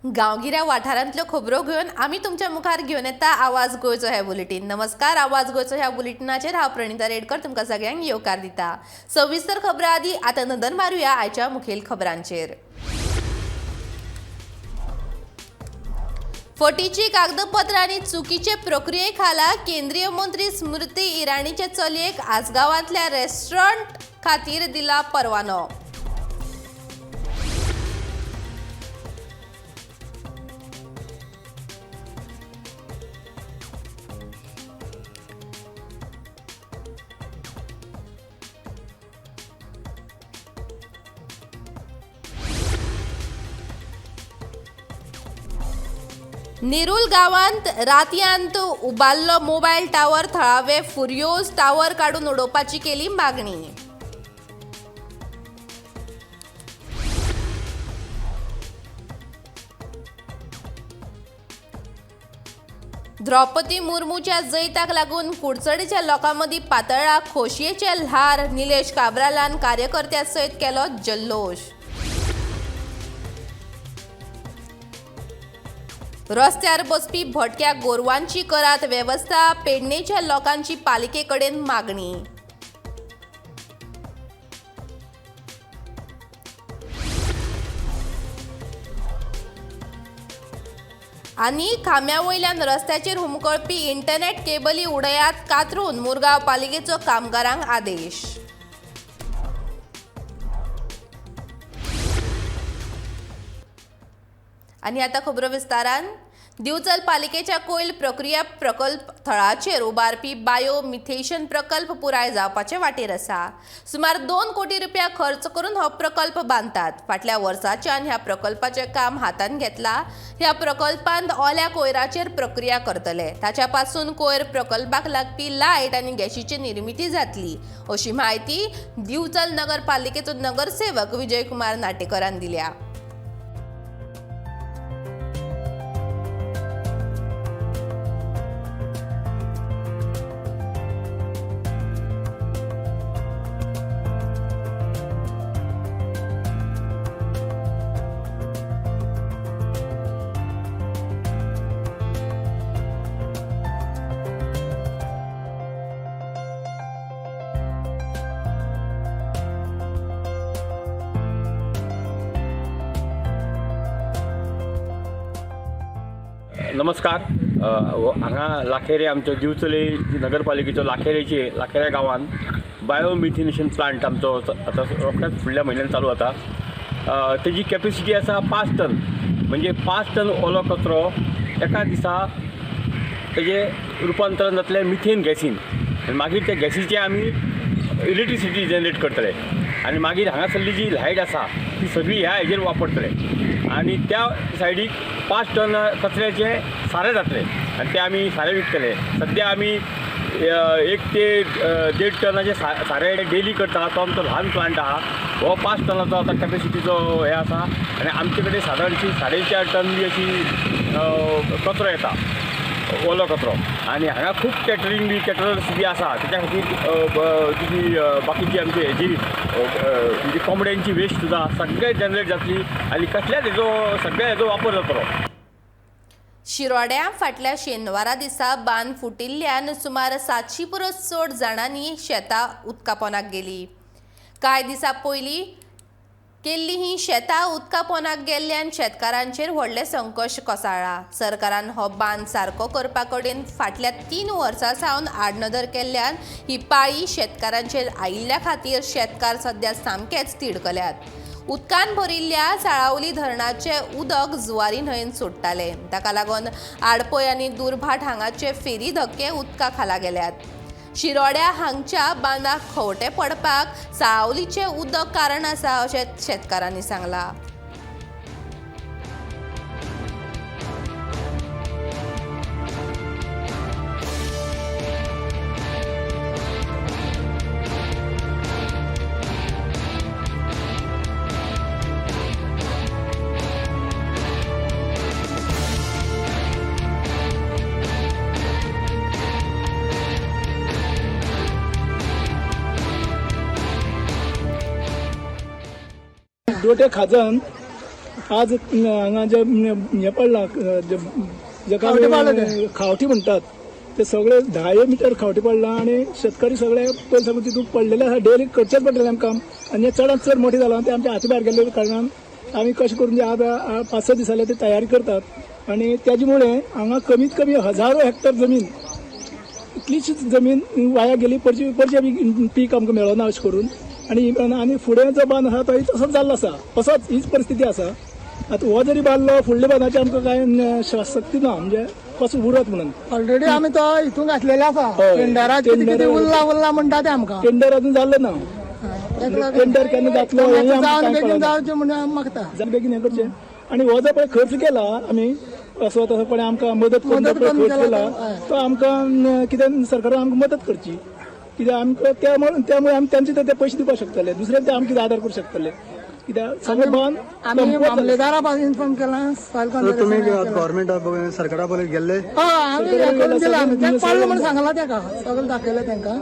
गांवगिऱ्या वाठारांतल्यो खबरो घेवन आमी तुमच्या मुखार घेवन येता आवाज गोंयचो ह्या बुलेटीन. नमस्कार, आवाज गोंयचो ह्या बुलेटिनाचेर हांव प्रणिता रेडकर तुमकां सगळ्यांक येवकार दिता. सविस्तर खबरां आदी आतां नदर मारुया आयच्या मुखेल खबरांचेर. फटीची कागदपत्रां आनी चुकीचे प्रक्रिये खाला केंद्रीय मंत्री स्मृती इराणीचे चलयेक आसगांवांतल्या रेस्टॉरंट खातीर दिला परवानो. नेरूल गांवांत रातयांत उबारलो मोबायल टावर, थळावे फुर्योज टावर काडून उडोवपाची केली मागणी. द्रौपदी मुर्मूच्या जैताक लागून कुडचडेच्या लोकां मदीं पातळ्ळा खोशयेचें ल्हार, निलेश काब्रालान कार्यकर्त्यां सयत केलो जल्लोश. रस्त्यार बसपी भटक्या गोरवांची करात वेवस्था, पेडणेच्या लोकांची पालिके कडेन मागणी. आनी खांब्या वयल्यान रस्त्याचेर हुमकळपी इंटरनेट केबली उडयात कातरून, मुरगांव पालिकेचो कामगारांक आदेश. आनी आतां खबरो विस्तारान. दिवचल पालिकेच्या कोयल प्रक्रिया प्रकल्प थळाचेर उबारपी बायो मिथेशन प्रकल्प पुराय जावपाचे वाटेर आसा. सुमार 2 कोटी रुपया खर्च करून हो प्रकल्प बांदतात. फाटल्या वर्साच्यान ह्या प्रकल्पाचें काम हातांत घेतला. ह्या प्रकल्पांत ओल्या कोयराचेर प्रक्रिया करतले. ताच्या पासून कोयर प्रकल्पाक लागपी लायट आनी गॅशीची निर्मिती जातली, अशी म्हायती दिवचल नगरपालिकेचो नगरसेवक विजय कुमार नाटेकरान दिल्या. नमस्कार. हांगा लाखेरे आमचो दिवचले नगरपालिकेचो लाखेरेचे लाखेऱ्या गांवांत बायोमिथेनेशन प्लांट आमचो आतां रोखड्याच फुडल्या म्हयन्यान चालू जाता. तेजी कॅपेसिटी आसा 5 टन, म्हणजे 5 टन ओलो कचरो एका दिसा तेजें रुपांतरण जातलें मिथेन गॅसीन, आनी मागीर त्या गॅसीचें आमी इलेक्ट्रिसिटी जनरेट करतले आनी मागीर हांगासरली जी लायट आसा ती सगळी ह्या हेजेर वापरतले आनी त्या सायडीक 5 टन कचऱ्याचे सारें जातलें आनी ते आमी सारें विकतले. सद्या आमी 1 ते 1.5 टनाचे सारें डेली करता. तो आमचो ल्हान प्लांट आहा, हो 5 टनाचो आतां कॅपेसिटीचो हें आसा आनी आमचे कडेन सादारणशी 4.5 टन बी अशी कचरो येता, ओलो कचरो. आनी हांगा खूब कॅटरींग बी कॅटरर्स बी आसा, तेच्या खातीर तुजी बाकीची आमची हेजी म्हणजे कोंबड्यांची वेस्ट सुद्दां सगळें जनरेट जातली आनी कसल्याच हेजो सगळ्या हेजो वापर जातलो. शिरोड्या फाटल्या शेनवारा दिसा बांद फुटिल्ल्यान सुमार 700 परस चड जाणांनी शेतां उदका पोनाक गेली. कांय दिसां पयलीं केल्ली ही शेतां उदका पोनाक गेल्ल्यान शेतकारांचेर व्हडलें संकश्ट कोसळ्ळां. सरकारान हो बांद सारको करपा कडेन फाटल्या 3 वर्सां सावन आडनदर केल्ल्यान ही पाळी शेतकारांचेर आयिल्ल्या खातीर शेतकार सद्या सामकेच तिडकल्यात. उदकान भरिल्ल्या साळावली धरणाचें उदक जुवारी न्हंयेन सोडटाले. ताका लागून आडपय आनी दुर्भाट हांगाचे फेरी धक्के उदका खाला गेल्यात. शिरोड्या हांगच्या बांदाक खवटे पडपाक साळावलीचें उदक कारण आसा अशें शेतकारांनी सांगलां. दोटे खाजन आज हांगा जे हें पडलां, जेका आमी खावटी म्हणटात, ते सगळे 10 मिटर खावटी पडलां आनी शेतकरी सगळे पयलीं साकून तितून पडलेले आसा. डेली करचेंच पडटलें आमकां आनी हें चडांत चड मोठें जालां तें आमच्या हाती भायर गेल्ले कारणान आमी कशें करून जे आज 5-6 दीस जाले ते तयारी करतात आनी तेजे मुळे हांगा कमीत कमी हजारो हेक्टर जमीन, इतलीशीच जमीन वाया गेली. परची परची आमी पीक आमकां मेळना अशें करून. आनी आनी फुडें जो बांद आसा तोय तसोच जाल्लो आसा, तसोच हीच परिस्थिती आसा. आतां हो जरी बांदलो, फुडल्या बांदाची आमकां कांय शक्ती ना, म्हणजे कसो उरत म्हणून. ऑलरेडी आमी तो हितून घातलेले आसा. हय. टेंडराक कितें कितें उरला उरला म्हणटा ते आमकां. टेंडर अजून जाल्लो ना. ताका लागून टेंडर केन्ना जातलो हें आमकां जावन कांय बेगीन कळना. जावचें म्हणून आमी मागता. जाल्यार बेगीन हें करचें. आनी हो जो पळय खर्च केला आमी, असो तसो कोणें आमकां मदत करून मदत जो पळय करून खर्च केला केला तो, हय. तो आमकां कितें सरकारान आमकां मदत करची, कित्याक आमकां त्यामुळे आमी तांचे ते पयशे दिवपाक शकतले, दुसऱ्यान ते आमकां कितें आदार करूंक शकतले, कित्याक सगळें बांद आमी कमकुवत जालें. मामलेदारा पासून इन्फॉर्म केलां, सॉयल तुम्ही कॉन्झर्वेशन. गव्हर्मेंटा सरकारा बरोबर गेल्ले? हय, आमी हें करून दिलां, आमी तेका पडलो म्हणून सांगलां तेका, सगळें दाखयलें तेंकां.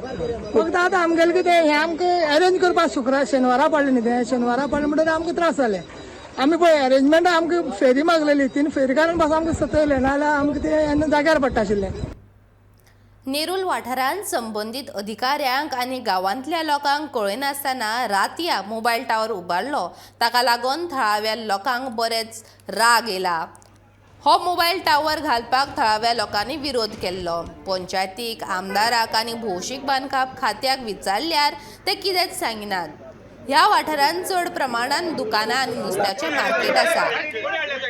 फक्त आतां आमगेलें कितें हें आमकां अरेंज करपाक शुक्रार शेनवारा पडलें न्ही तें, शेनवारा पडलें म्हणटकीर आमकां त्रास जाले. आमी पळय अरेंजमेंट आमकां फेरी मागलेली, 3 फेरीकारान पासून आमकां सतयलें, नाजाल्यार आमकां तें जाग्यार पडटा आशिल्लें. नेरूल वाठारांत संबंदीत अधिकाऱ्यांक आनी गांवांतल्या लोकांक कळयनासतना रातया मोबायल टावर उबारलो. ताका लागून थळाव्या लोकांक बरेच राग येयला. हो मोबायल टावर घालपाक थळाव्या लोकांनी विरोध केल्लो. पंचायतीक, आमदाराक आनी भौशीक बांदकाम खात्याक विचारल्यार ते कितेंच सांगिनात. ह्या वाठारांत चड प्रमाणान दुकानां आनी नुस्त्याचें मार्केट आसा.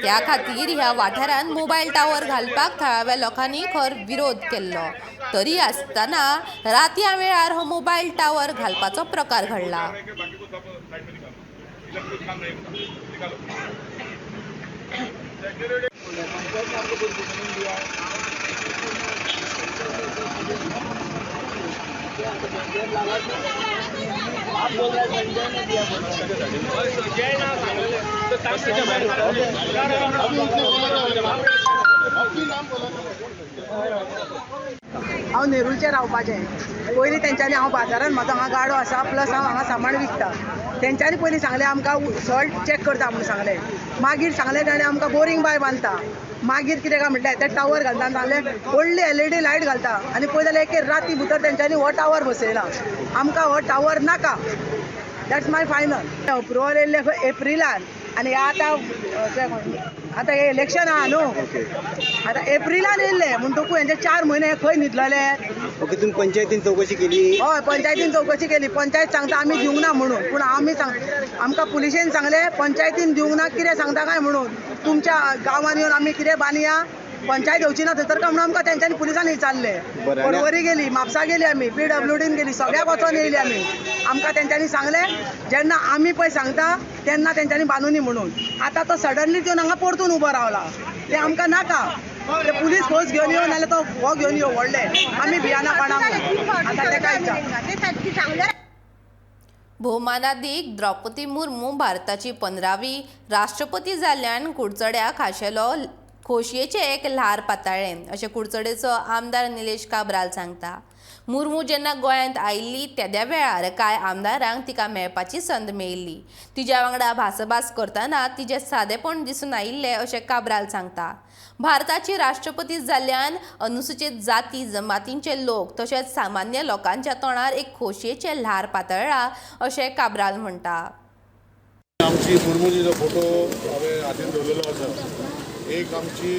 त्या खातीर ह्या वाठारांत मोबायल टावर घालपाक थळाव्या लोकांनी खर विरोध केल्लो. तरी आसतना रातया वेळार हो मोबायल टावर घालपाचो प्रकार घडला. हांव नेरूलचें रावपाचें. पयलीं तेंच्यांनी, हांव बाजारान म्हाजो हांगा गाडो आसा, प्लस हांव हांगा सामान विकता. तेंच्यांनी पयलीं सांगलें आमकां सॉल्ट चॅक करता म्हणून सांगलें. मागीर सांगलें ताणें आमकां बोरींग बाय बांदता. मागीर कितें काय म्हटलें ते टावर घालता आनी सांगलें व्हडली एलईडी लायट घालता. आनी पळय जाल्यार एके राती भितर तेंच्यांनी हो टावर बसयला. आमकां हो टावर नाका. That's my final. Approval येयल्लें खंय एप्रिलान आनी आतां आतां हें इलेक्शन आहा न्हू, आतां एप्रिलान येयल्लें म्हणटकूच हेंचे 4 म्हयने खंय न्हिदलेले. ओके, तुम्ही पंचायतीन चौकशी केली? हय, पंचायतीन चवकशी केली. पंचायत सांगता आमी दिवंक ना म्हणून, पूण आमी सांग आमकां पुलिशेन सांगलें पंचायतीन दिवंक ना कितें सांगता काय म्हणून, तुमच्या गांवान येवन आमी कितें बांदया, पंचायत येवची ना थंयसर काय म्हणून आमकां तेंच्यांनी पुलिसांनी विचारलें. बरें. पर्वरी गेली, म्हापसा गेली, आमी पीडब्ल्यूडीन गेली, सगळ्याक वचोन येयली आमी. आमकां तेंच्यांनी सांगलें जेन्ना आमी पळय सांगता तेन्ना तेंच्यांनी बांदुनी म्हणून. आतां तो सडनली येवन हांगा परतून उबो रावला, तें आमकां नाका. ते पुलीस फोर्स घेवन यो, नाल्यार तो हो घेवन यो व्हडले, आमी भियाना कोणाक. आतां तेका विचार. भोवमानादीक द्रौपदी मुर्मू भारताची 15वी राष्ट्रपती जाल्ल्यान कुडचड्या खाशेलो खोशयेचें एक ल्हार पाताळ्ळें अशें कुडचडेचो आमदार निलेश काब्राल सांगता. मुर्मू जेन्ना गोंयांत आयिल्ली तेद्या वेळार कांय आमदारांक तिका मेळपाची संद मेळिल्ली. तिच्या वांगडा भासाभास करतना तिचें सादेपण दिसून आयिल्लें अशें काब्राल सांगता. भारताची राष्ट्रपती जाल्ल्यान अनुसूचीत जाती जमातींचे लोक तशेंच सामान्य लोकांच्या तोंडार एक खोशयेचें ल्हार पातळ्ळां अशें काब्राल म्हणटा. आमची मुर्मूजीचो फोटो हांवें हातीन दवरलेलो आसा. एक आमची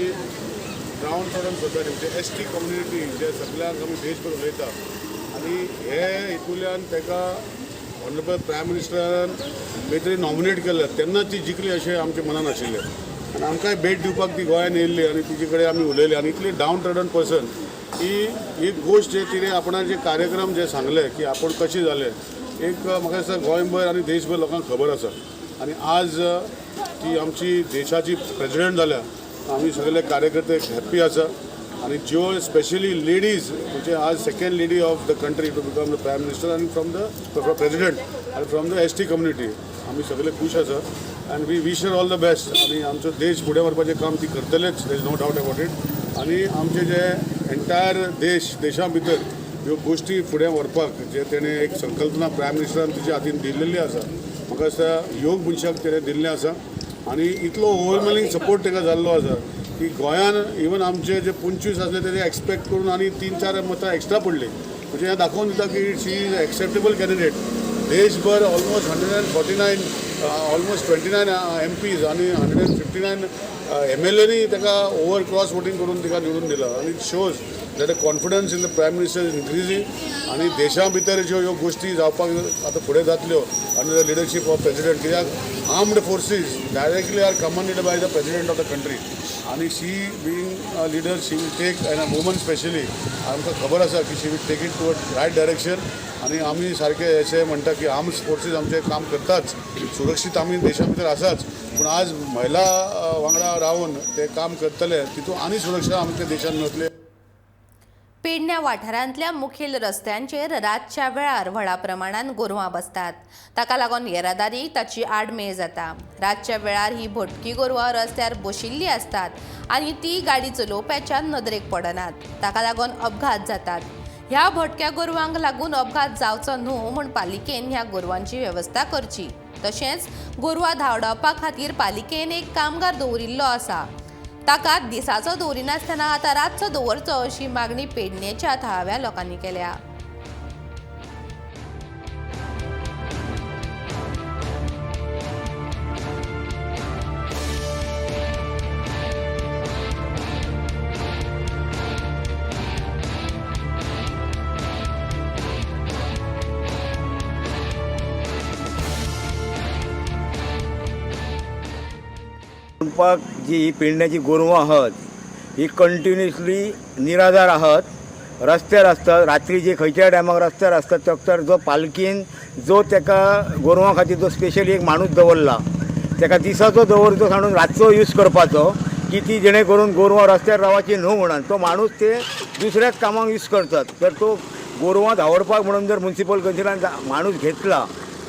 ग्रावंड सडन सोसायटी म्हणजे एस टी कम्युनिटी जे सगळ्यांक आमी देशभर उलयता आनी हे हितूंतल्यान ताका ऑनरेबल प्रायम मिनिस्टरान खंय तरी नॉमिनेट केल्या तेन्ना ती जिखली अशें आमच्या मनान आशिल्लें आनी आमकांय भेट दिवपाक ती गोंयान येयल्ली आनी तिचे कडेन आमी उलयले. आनी इतली डावन ट्रडन पर्सन की एक गोश्ट जे तिणें आपणाचे जे कार्यक्रम जे सांगले की आपूण कशें जालें, एक म्हाका दिसता गोंयभर आनी देशभर लोकांक खबर आसा. आनी आज ती आमची देशाची प्रेजिडेंट जाल्या, आमी सगळे कार्यकर्ते हॅप्पी आसा. आनी ज्यो स्पेशली लेडीज म्हणजे आज second lady of the country to become the prime minister आनी फ्रॉम the president आनी from the S T community, आमी सगळे खूश आसा आनी we wish her all the best. आनी आमचो देश फुडें व्हरपाचें काम ती करतलेच, there is no doubt about it. आनी आमचे जे एंटायर देश देशा भितर ह्यो गोश्टी फुडें व्हरपाक जे तेणें एक संकल्पना प्रायम मिनिस्टरान तिच्या हातीन दिल्लेली आसा, म्हाका दिसता योग मनशाक तेणें दिल्लें आसा. आनी इतलो ओवरवेल्मिंग सपोर्ट ताका जाल्लो आसा की गोंयान इवन आमचे जे 25 आसले तेजे एक्सपेक्ट करून आनी 3-4 मतां एक्स्ट्रा पडली. म्हणजे हें दाखोवन दिता की she is acceptable candidate. देशभर ऑलमोस्ट 149, ऑलमोस्ट 29 MPs आनी 159 MLAनी ताका ओवर क्रॉस वोटींग करून तिका निवडून दिला. आनी it shows that a confidence in the prime minister is increasing. आनी देशा भितर ज्यो ह्यो गोश्टी जावपाक आतां फुडें जातल्यो under the leadership of president, कित्याक armed forces directly are commanded by the president of the country. आनी she being a leader, she will take, and a woman specially, आमकां खबर आसा की she will take it toward right direction. आनी आमी सारके अशें म्हणटा की आर्म्ड फोर्सीस आमचें काम करताच, सुरक्षीत आमी देशा भितर आसाच, पूण आज महिला वांगडा रावन ते काम करतले तितून आनी सुरक्षा आमच्या देशान मेळटली. पेडण्या वाठारांतल्या मुखेल रस्त्यांचेर रातच्या वेळार व्हडा प्रमाणान गोरवां बसतात. ताका लागून येरादारीक ताची आडमेळ जाता. रातच्या वेळार ही भटकी गोरवां रस्त्यार बशिल्लीं आसतात आनी ती गाडी चलोवप्याच्या नदरेक पडनात. ताका लागून अपघात जातात. ह्या भटक्या गोरवांक लागून अपघात जावचो न्हू म्हूण पालिकेन ह्या गोरवांची वेवस्था करची. तशेंच गोरवां धांवडावपा खातीर पालिकेन एक कामगार दवरिल्लो आसा. ताका दिसाचो दवरिनासतना आतां रातचो दवरचो अशी मागणी पेडणेच्या थळाव्या लोकांनी केल्या. म्हणपाक जी ही पेडण्याची गोरवां आहात ही कंटिन्युअसली निराधार आहात, रस्त्यार आसतात. रात्री जे खंयच्याय टायमाक रस्त्यार आसतात. तर जो पालकीन जो तेका गोरवां खातीर जो स्पेशली एक माणूस दवरला तेका दिसाचो दवरचो सांडून रातचो यूज करपाचो की ती जेणे करून गोरवां रस्त्यार रावची न्हू म्हणून तो माणूस ते दुसऱ्याच कामाक यूज करतात. तर तो गोरवां धांवडपाक म्हणून जर मुन्सिपल कन्सिलान माणूस घेतला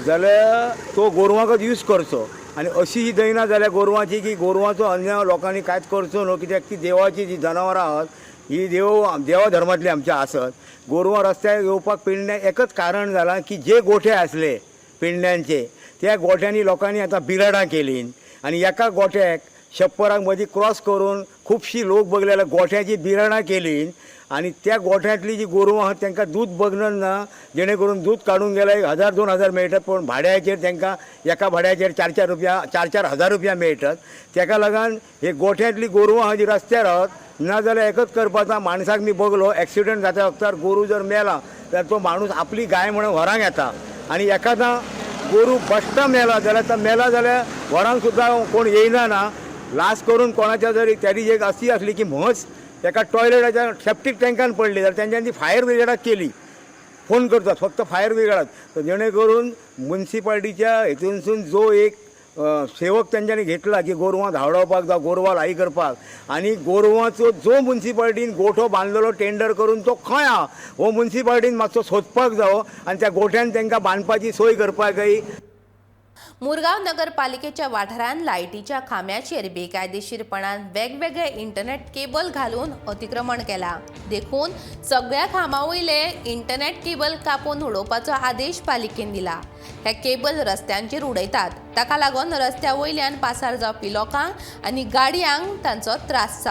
जाल्यार तो गोरवांकच यूज करचो. आनी अशी ही दैना जाल्या गोरवांची की गोरवांचो अन्याय लोकांनी कांयच करचो न्हू, कित्याक ती देवाची जी जनावरां आहात ही देवा धर्मांतली आमच्या आसत. गोरवां रस्त्यार येवपाक पेडण्या एकच कारण जालां की जे गोठे आसले पेडण्यांचे त्या गोठ्यांनी लोकांनी आतां बिराडां केलीं आनी एका गोठ्याक शप्पराक मदीं क्रॉस करून खुबशीं लोक बघले जाल्यार गोठ्याची बिराडां केलीं आनी त्या गोठ्यांतली जी गोरवां आहात तांकां दूद बगनन ना, जेणे करून दूद काडूंक गेल्यार 1000-2000 मेळटात, पूण भाड्याचेर तांकां एका भाड्याचेर 4-4 रुपया, 4-4 हजार रुपया मेळटात. ताका लागून हे गोठ्यांतली गोरवां आहा जी रस्त्यार आहात ना जाल्यार एकच करपाचा माणसाक मी बगलो एक्सिडंट जाता वखतार गोरू जर मेला जाल्यार तो माणूस आपली गाय म्हणून व्हरांक येता आनी एखादा गोरू बश्टा मेला जाल्यार तो मेला जाल्यार व्हरांक सुद्दां कोण येयना ना. लास्ट करून कोणाच्या जरी तेजी एक अशी आसली की म्हस एका टॉयलेटाच्या सेप्टीक टँकान पडली जाल्यार तेंच्यांनी ती फायर ब्रिगेडाक केली, फोन करतात फक्त फायर ब्रिगेडाक. तर जेणे करून मुन्सिपाल्टीच्या हेतूनसून जो एक सेवक तेंच्यांनी घेतला की गोरवां धांवडावपाक जावं गोरवां लाई करपाक, आनी गोरवांचो जो मुन्सिपाल्टीन गोठो बांदलेलो टेंडर करून तो खंय आहा हो मुन्सिपाल्टीन मातसो सोदपाक जावो आनी त्या गोठ्यान तांकां बांदपाची सोय करपाक जाय. मुरगांव नगरपालिकेच्या वाठारांत लायटीच्या खांब्याचेर बेकायदेशीरपणान वेगवेगळे इंटरनेट केबल घालून अतिक्रमण केला. देखून सगळ्या खांब्या वयले इंटरनेट केबल कापून उडोवपाचो आदेश पालिकेन दिला. हे केबल रस्त्यांचेर उडयतात, ताका लागून रस्त्या वयल्यान पासार जावपी लोकांक आनी गाडयांक तांचो त्रास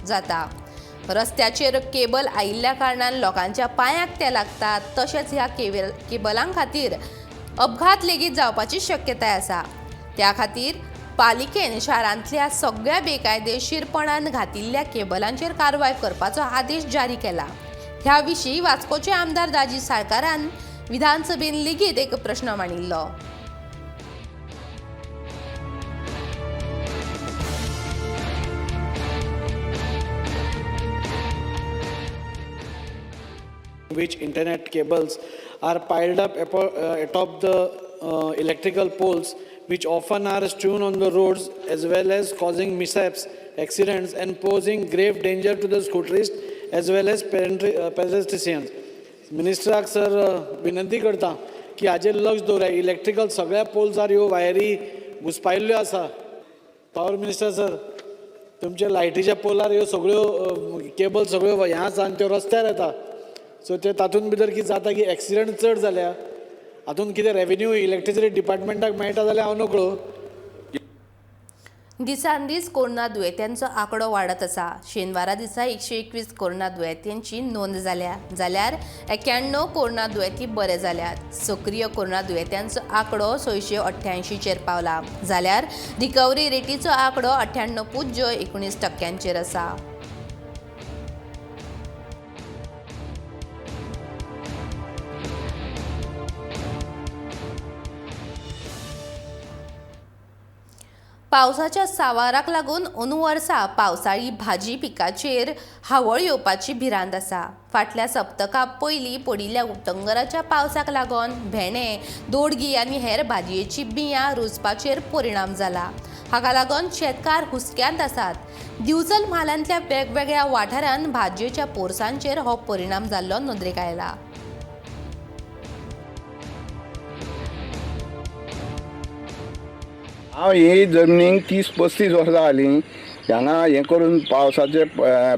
जाता. रस्त्याचेर केबल आयिल्ल्या कारणान लोकांच्या पांयांक ते लागतात, तशेंच ह्या केबलां खातीर अपघात लेगीत जावपाची शक्यताय आसा. त्या खातीर पालिकेन शारांतल्या सगळ्या बेकायदेशीरपणान घातिल्ल्या केबलांचेर कारवाय करपाचो आदेश जारी केला. ह्या विशीं वास्कोचे आमदार दाजी साळकारान विधानसभेन लेगीत एक प्रश्न मांडिल्लो. Which internet cables are piled up atop the electrical poles, which often are strewn on the roads, as well as causing mishaps, accidents, and posing grave danger to the scooterists as well as pedestrians. मिनिस्टराक sir विनंती करता की हाजेर लक्ष दवराय. Electrical सगळ्या पोल्सार ह्यो वायरी घुसपायल्ल्यो आसा. पावर मिनिस्टर सर, तुमच्या लायटीच्या पोलार ह्यो सगळ्यो केबल सगळ्यो हें आसा आनी त्यो रस्त्यार येता. सो ते तातूंत भितर कितें जाता की एक्सिडंट चड जाल्या. हातूंत कितें रेवेन्यू इलेक्ट्रिसिटी डिपार्टमेंटाक मेळटा जाल्यार हांव नकळो. दिसान दीस कोरोना दुयेंत्यांचो आंकडो वाडत आसा. शेनवारा दिसा 121 कोरोना दुयेंतींची नोंद जाल्या, जाल्यार 91 कोरोना दुयेंती बरे जाल्यात. सक्रीय कोरोना दुयेंत्यांचो आंकडो 688चेर पावला, जाल्यार रिकवरी रेटीचो आंकडो 98.19% आसा. पावसाच्या सावाराक लागून अंदू वर्सा पावसाळी भाजी पिकाचेर हावळ येवपाची भिरांत आसा. फाटल्या सप्तका पयलीं पडिल्ल्या उटंगराच्या पावसाक लागून भेंडे, दोडगी आनी हेर भाजयेची बियां रुजपाचेर परिणाम जाला. हाका लागून शेतकार हुस्क्यांत आसात. दिवचल म्हालांतल्या वेगवेगळ्या वाठारांत भाजयेच्या पोरसांचेर हो परिणाम जाल्लो नदरेक आयला. हांव ही जमनीक 30-35 वर्सां जालीं हांगा हें करून पावसाचे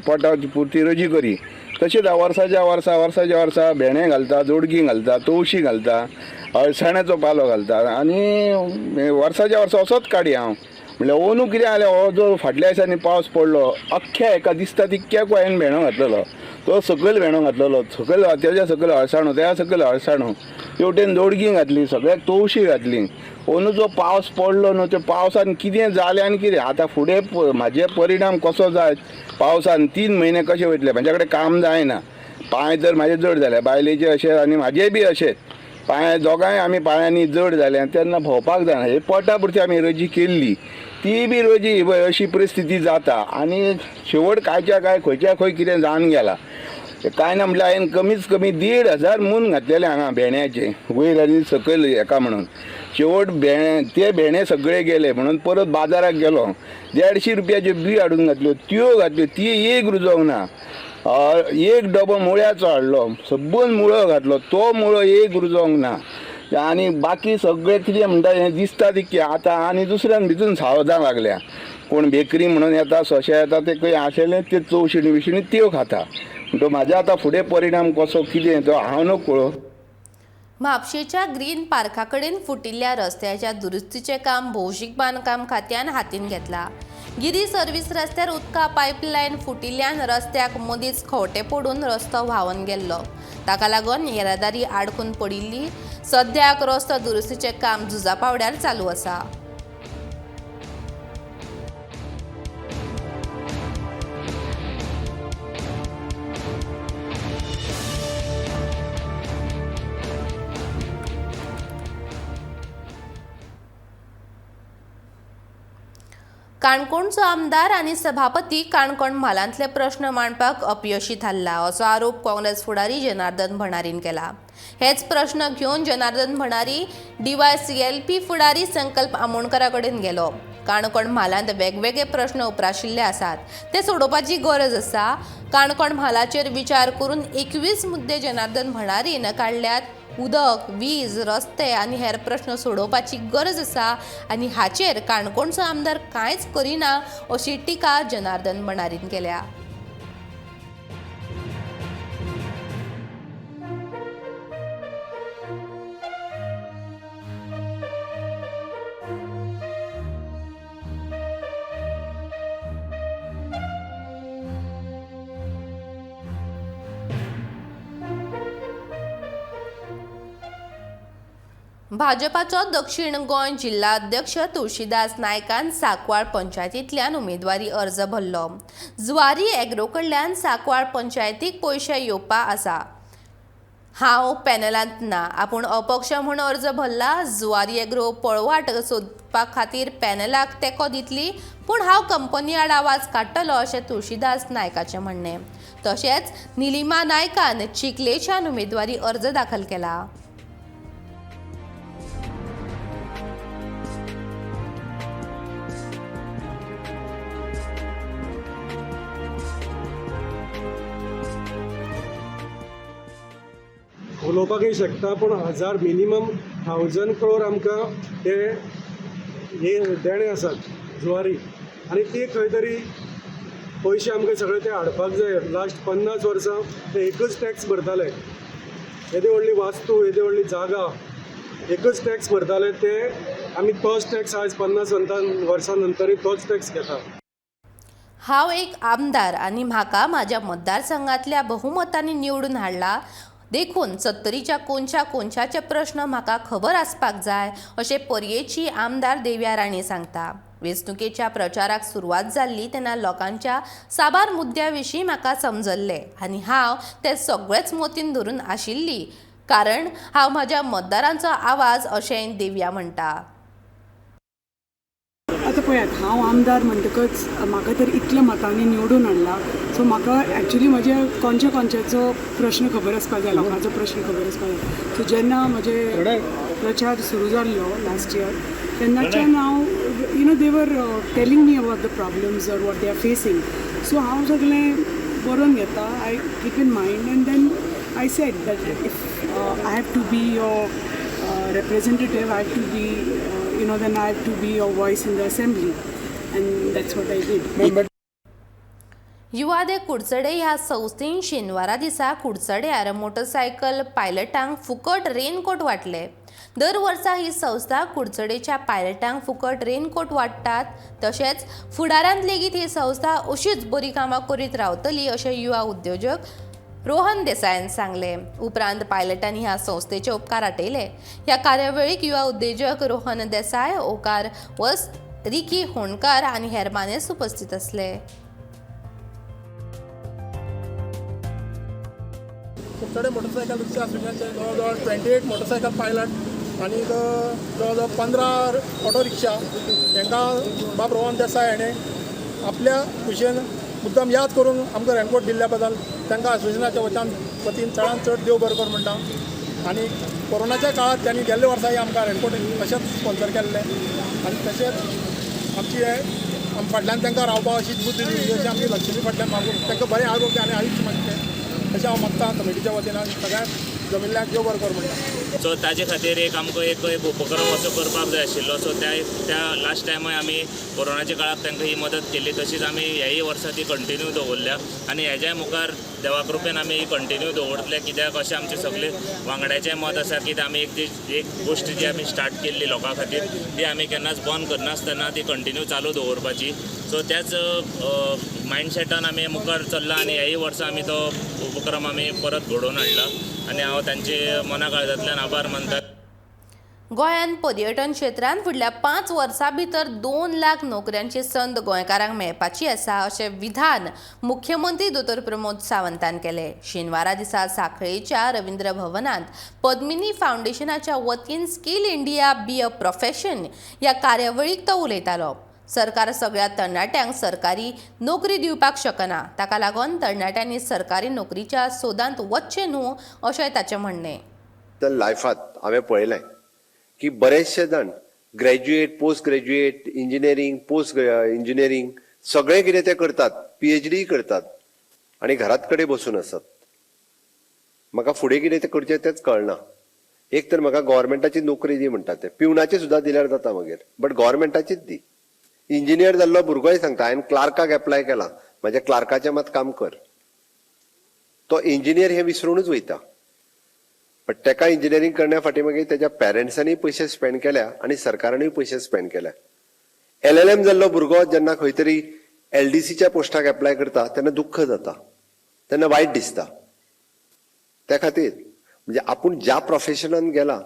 पोटाची पुरती रोजी करी. तशेंच वर्साच्या वर्सा वर्साच्या वर्सा भेंडे घालता, दोडगी घालता, तवशी घालता, अळसाण्याचो पालो घालता आनी वर्साच्या वर्सा असोच काडी हांव. म्हणल्यार ओनू कितें जालें, हो जो फाटल्या दिसांनी पावस पडलो अख्ख्या एका दिसता तितक्याकूय हांवें भेंडो घातलेलो, तो सकयल भेंडो घातलेलो, सकयल तेज्या सकयल अळसाणो, तेज्या सकयल अळसाणो, तेवटेन दोडगी घातली, सगळ्याक तवशी घातली. ओनू जो पावस पडलो न्हू त्या पावसान कितें जालें आनी कितें आतां फुडें म्हाजे परिणाम कसो जायत, पावसान 3 म्हयने कशे वयतले, म्हाज्या कडेन काम जायना, पांय तर म्हाजे जड जाले, बायलेचे अशे आनी म्हाजे बी अशेच पांय, दोगांय आमी पांयांनी जड जाले तेन्ना भोंवपाक जायना. हे पोटा पुरती आमी रोजी केल्ली ती बी रोजी अशी परिस्थिती जाता आनी शेवट कायच्या काय खंयच्या खंय कितें जावन गेला. कांय ना म्हटल्यार हांवें कमीच कमी 1500 मून घातलेले हांगा भेंड्याचे वयर आनी सकयल हेका म्हणून. शेवट भेंडे ते भेंडे सगळे गेले म्हणून परत बाजाराक गेलो, 150 रुपयाच्यो बी हाडून घातल्यो, त्यो घातल्यो, ती एक रुजोवंक ना. एक डबो मुळ्याचो हाडलो, सब्बन मुळो घातलो, तो मुळो एक रुजोवंक ना. आनी बाकी सगळें कितें म्हणटा हें दिसता तितकें आतां आनी दुसऱ्यान भितून सावदां लागल्या, कोण बेकरी म्हणून येता, सोशे येता, ते खंय आशिल्ले ते चवशिणी बिशिणी त्यो खाता. म्हणटो म्हाज्या आतां फुडें परिणाम कसो कितें तो हांव नकळो. म्हापशेच्या ग्रीन पार्का कडेन फुटिल्ल्या रस्त्याच्या दुरुस्तीचें काम भौशीक बांदकाम खात्यान हातीन घेतला. गिरी सर्व्हिस रस्त्यार उदका पायपलायन फुटिल्ल्यान रस्त्याक मदींच खवटे पडून रस्तो व्हांवन गेल्लो. ताका लागून येरादारी आडकून पडिल्ली. सद्याक रस्तो दुरुस्तीचें काम झुजा पावड्यार चालू आसा. काणकोणचो आमदार आनी सभापती काणकोण म्हालांतले प्रश्न मांडपाक अपयशी थारला असो आरोप काँग्रेस फुडारी जनार्दन भंडारीन केला. हेच प्रश्न घेवन जनार्दन भंडारी DYCLP फुडारी संकल्प आमोणकरा कडेन गेलो. काणकोण म्हालांत वेगवेगळे प्रश्न उप्राशिल्ले आसात, ते सोडोवपाची गरज आसा. काणकोण म्हालाचेर विचार करून 21 मुद्दे जनार्दन भंडारीन काडल्यात. उदक, वीज, रस्ते आनी हेर प्रश्न सोडोवपाची गरज आसा आनी हाचेर काणकोणचो आमदार कांयच करिना अशी टिका जनार्दन भंडारीन केल्या. भाजपाचो दक्षिण गोंय जिल्हा अध्यक्ष तुळशीदास नायकान सांकवाळ पंचायतींतल्यान उमेदवारी अर्ज भरलो. जुवारी एग्रो कडल्यान सांकवाळ पंचायतीक पयशे येवपा आसा. हांव पॅनलांत ना, आपूण अपक्ष म्हूण अर्ज भरला. जुवारी एग्रो पळवाट सोदपा खातीर पॅनलाक तेंको दितली, पूण हांव कंपनी आड आवाज काडटलो अशें तुळशीदास नायकाचें म्हणणें. तशेंच निलिमा नायकान चिखलेच्यान उमेदवारी अर्ज दाखल केला. उलोवपाकय शकता पूण 1000 मिनिमम 1000 क्रोर आमकां ते हे देणे आसात जुवारी आनी ते खंय तरी पयशे आमकां सगळे ते हाडपाक जाय. लास्ट 50 वर्सां ते एकच टॅक्स भरताले, येदी व्हडली वास्तू, येदी व्हडली जागा एकच टॅक्स भरताले, ते आमी तोच टॅक्स आयज 50 वर्सां नंतरूय तोच टॅक्स घेता. हांव एक आमदार आनी म्हाका म्हाज्या मतदारसंघांतल्या बहुमतांनी निवडून हाडला देखून सत्तरीच्या कोनशा कोनशाचे प्रश्न म्हाका खबर आसपाक जाय अशें पर्येची आमदार देविया राणे सांगता. वेंचणुकेच्या प्रचाराक सुरवात जाल्ली तेन्ना लोकांच्या साबार मुद्द्या विशीं म्हाका समजल्लें आनी हांव ते सगळेच मतीन धरून आशिल्ली, कारण हांव म्हाज्या मतदारांचो आवाज अशें देविया म्हणटा. आतां पळयात, हांव आमदार म्हणटकच म्हाका तर इतल्या मतांनी निवडून हाडला, सो म्हाका एक्चुली म्हजे कोनशा कोनशाचो प्रश्न खबर आसपाक जाय, लोकांचो प्रश्न खबर आसपाक जाय. सो जेन्ना म्हजे प्रचार सुरू जाल्लो लास्ट इयर तेन्नाच्यान हांव you know they were telling me about the problems or what they are facing. So हांव सगळें बरोवन घेता, I keep in mind and then I said that if I have to be your representative, I have to be you know, then I have to be your voice in the assembly, and that's what I did. युवा दे कुडचडे ह्या संस्थेन शेनवारा दिसा कुडचड्यार motorcycle पायलटांक फुकट raincoat वांटले. दर वर्सा ही संस्था कुडचडेच्या पायलटांक फुकट रेनकोट वांट्टात. तशेंच फुडारांत लेगीत ही संस्था अशीच बरी कामां करीत रावतली अशें युवा उद्योजक रोहन देसायान सांगलें. उपरांत पायलटांनी ह्या संस्थेचे उपकार आटयले. ह्या कार्यावळीक युवा उद्योजक रोहन देसाय, ओकार वस्त, रिकी होणकार आनी हेर मानेस्त उपस्थित आसले. कुडचडे मोटरसायकल रिक्षा असोसिएशनचे जवळ जवळ 28 मोटरसायकल पायलट आनी जवळ जवळ 15 ऑटो रिक्षा हांकां बाब रोहन देसाय हाणें आपल्या खुशयेन मुद्दम याद करून आमकां रेनकोट दिल्ल्या बद्दल तांकां असोसिएशनाच्या वतीन चडान चड देव बरें कर म्हणटा. आनी कोरोनाच्या काळांत त्यांनी गेल्ल्या वर्साय आमकां रेनकोट अशेंच स्पॉन्सर केल्लें आनी तशेंच आमची हे फाटल्यान तांकां रावपा अशीच बुद्दी दिवची अशी आमची लक्ष्मी फाटल्यान मागून तांकां बरें आरोग्य आनी आयुश्य मागचें अशें हांव मागता कमिटीच्या वतीन आनी सगळ्यांक जमिल्ल्यांक देव बरें कर म्हणटा. सो ताजे खातीर एक आमकां एक उपक्रम असो करपाक जाय आशिल्लो. सो त्या लास्ट टायमूय आमी कोरोनाच्या काळाक तांकां ही मदत केल्ली, तशीच आमी ह्याय वर्सा ती कंटिन्यू दवरल्या आनी हेज्या मुखार देवा कृपेन आमी ही कंटिन्यू दवरतले. कित्याक अशें आमचे सगळे वांगड्याचें मत आसा की आमी एक गोश्ट जी आमी स्टार्ट केल्ली लोकां खातीर ती आमी केन्नाच बंद करनासतना ती कंटिन्यू चालू दवरपाची. सो त्याच मायंडसेटान आमी मुखार चल्ला आनी ह्याय वर्सा आमी तो उपक्रम आमी परत घडोवन हाडला आनी हांव तांचे मना काळजांतल्यान आभार मानता. गोंयांत पर्यटन क्षेत्रांत फुडल्या 5 वर्सां भितर 2 लाख नोकऱ्यांची संद गोंयकारांक मेळपाची आसा अशें विधान मुख्यमंत्री दोतोर प्रमोद सावंतान केलें. शेनवारा दिसा सांखळेच्या रवींद्र भवनांत पद्मिनी फावंडेशनाच्या वतीन skill India be a profession ह्या कार्यावळीक तो उलयतालो. सरकार सगळ्या तरणाट्यांक सरकारी नोकरी दिवपाक शकना, ताका लागून तरणाट्यांनी सरकारी नोकरीच्या सोदांत वचचें न्हू अशें ताचें म्हणणें. लायफांत हांवें पळयलें की बरेचशे जाण graduate, post graduate, engineering, post engineering सगळें कितें ते करतात, PhD करतात आनी घरात कडेन बसून आसात. म्हाका फुडें कितें तें करचें तेंच कळना. एक तर म्हाका गव्हर्मेंटाची नोकरी दी म्हणटा, ते पिवनाची सुद्दां दिल्यार जाता मागीर, बट गव्हर्मेंटाचीच दी. इंजिनियर जाल्लो भुरगोय सांगता हांवें क्लार्काक एप्लाय केला, म्हाज्या क्लार्काचें मात काम कर. तो इंजिनियर हें विसरूनच वयता. बट तेका इंजिनियरींग करण्या फाटीं मागीर तेज्या पेरंट्सांनी पयशे स्पेंड केल्या आनी सरकारानूय पयशे स्पेंड केल्या. LLM जाल्लो भुरगो जेन्ना खंय तरी LDCच्या पोस्टाक एप्लाय करता तेन्ना दुख्ख जाता, तेन्ना वायट दिसता. त्या खातीर म्हणजे आपूण ज्या प्रोफेशनान गेला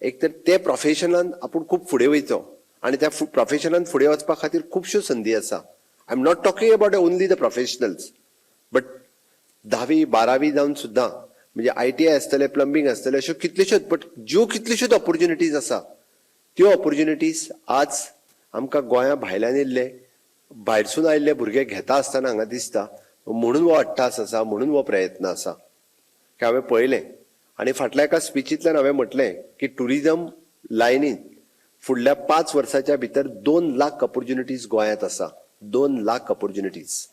एक तर ते प्रोफेशनान आपूण खूब फुडें वयचो आनी त्या प्रोफेशनान फुडें वचपा खातीर खुबश्यो संदी आसा. I am not talking about only the professionals, but 10वी 12वी जावन सुद्दां म्हणजे ITI आसतलें, प्लंबींग आसतलें, अश्यो कितल्योश्योच, बट ज्यो कितल्योश्योच ऑपोर्च्युनिटीज आसा त्यो ऑपोर्च्युनिटीज आज आमकां गोंया भायल्यान येयल्ले, भायरसून आयिल्ले भुरगे घेता आसतना हांगा दिसता. म्हणून हो अट्टास आसा, म्हणून हो प्रयत्न आसा की हांवें पळयलें आनी फाटल्या एका स्पिचींतल्यान हांवें म्हटलें की ट्युरिजम लायनीन फुडल्या 5 वर्साच्या भितर 2 लाख ऑपोर्च्युनिटीज गोंयांत आसा, 2 लाख ऑपोर्च्युनिटीज.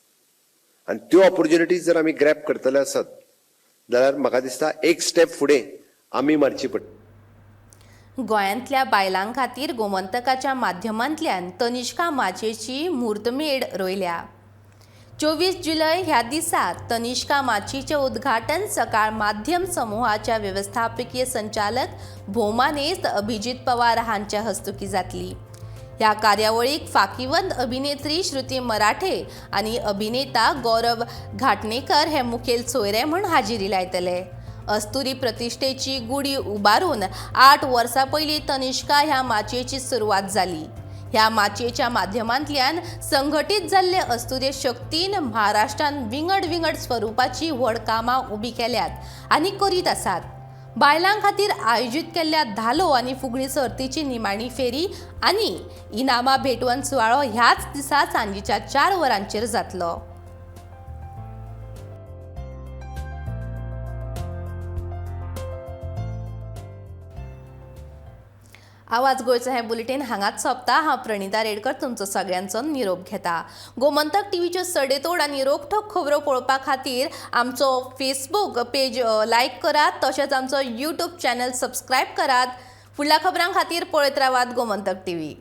आनी त्यो ऑपोर्च्युनिटीज जर आमी ग्रॅप करतले आसत जाल्यार म्हाका दिसता एक स्टेप फुडें आमी मारची पडटा. गोंयांतल्या बायलां खातीर गोमंतकाच्या माध्यमांतल्यान तनिष्का माचयेची म्हूर्तमेड रोयल्या. 24 जुलय ह्या दिसा तनिष्का माचीचें उद्घाटन सकाळ माध्यम समुहाच्या वेवस्थापकीय संचालक भोवमानेस्त अभिजीत पवार हांच्या हस्तुकीं जातली. ह्या कार्यावळीक फाकीवंत अभिनेत्री श्रुती मराठे आनी अभिनेता गौरव घाटणेकर हे मुखेल सोयरे म्हूण हाजेरी लायतले. अस्तुरी प्रतिश्ठेची गुडी उबारून 8 वर्सां पयलीं तनिष्का ह्या माचयेची सुरवात जाली. ह्या माचयेच्या माध्यमांतल्यान संघटीत जाल्ले अस्तुरे शक्तीन महाराष्ट्रान विंगड विंगड स्वरुपाची व्हड कामां उबी केल्यात आनी करीत आसात. बायलां खातीर आयोजीत केल्ल्या धालो आनी फुगडी सर्तीची निमाणी फेरी आनी इनामां भेटवण सुवाळो ह्याच दिसा सांजेच्या 4 वरांचेर जातलो. आवाज गोंयचो हें बुलेटीन हांगाच सोंपता. हांव प्रणिता रेडकर तुमचो सगळ्यांचो निरोप घेता. गोमंतक टीव्हीच्यो सडेतोड आनी रोखठोक खबरो पळोवपा खातीर आमचो फेसबूक पेज लायक करात, तशेंच आमचो यूट्यूब चॅनल सबस्क्रायब करात. फुडल्या खबरां खातीर पळयत रावात गोमंतक टीव्ही.